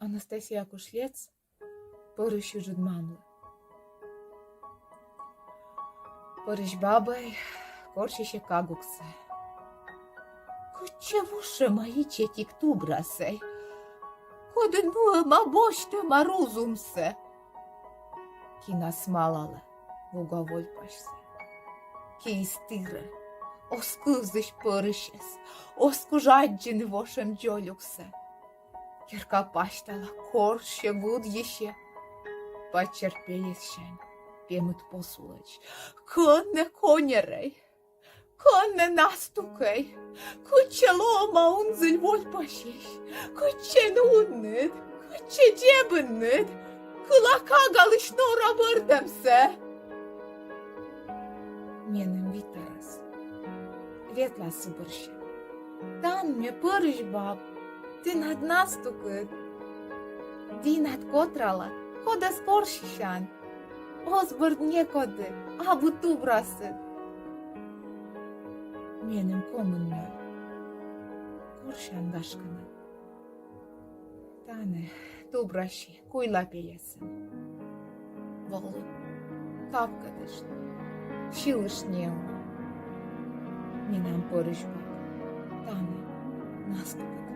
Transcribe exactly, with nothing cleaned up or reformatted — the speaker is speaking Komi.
Анастасия Кушлец. Пӧрысь ыджыд мамлы. Пӧрысь бабӧй корсьысьӧ кагуксӧ. Кытчӧ вошӧма ичӧтик тубрасӧй, коді нуӧма, босьтӧма рузумсӧ? Кинас малалӧ, вугӧ вольпасьсӧ. Киыс тірӧ, оз кывзысь пӧрысьӧс, оз куж аддзыны вошӧм дзолюксӧ. Керка пасьтала корсьӧ, гудйысьӧ. Паччӧр пельӧссянь пемыд посулӧдз. Кӧні коньӧрӧй, кӧні настукӧй? Кытчӧ лоӧма унзіль вольпасьысь? Кытчӧ нуӧдныд, кытчӧ дзебинныд кыла кагалысь нора бӧрдӧмсӧ? Меным вит арӧс. Ветла сы бӧрся. Тані ме, пӧрысь баб, тэнад настукыд. Дінад котрала, кодӧс корсьысян. Оз бӧрд некоді, абу тубрасыд. Меным комын мӧд. Корсян, гашкӧ на. Тані тубраси куйла пельӧсын. Вӧлі капкӧдыштны, сьылыштны эм. Менам пӧрысь баб тані настукӧ.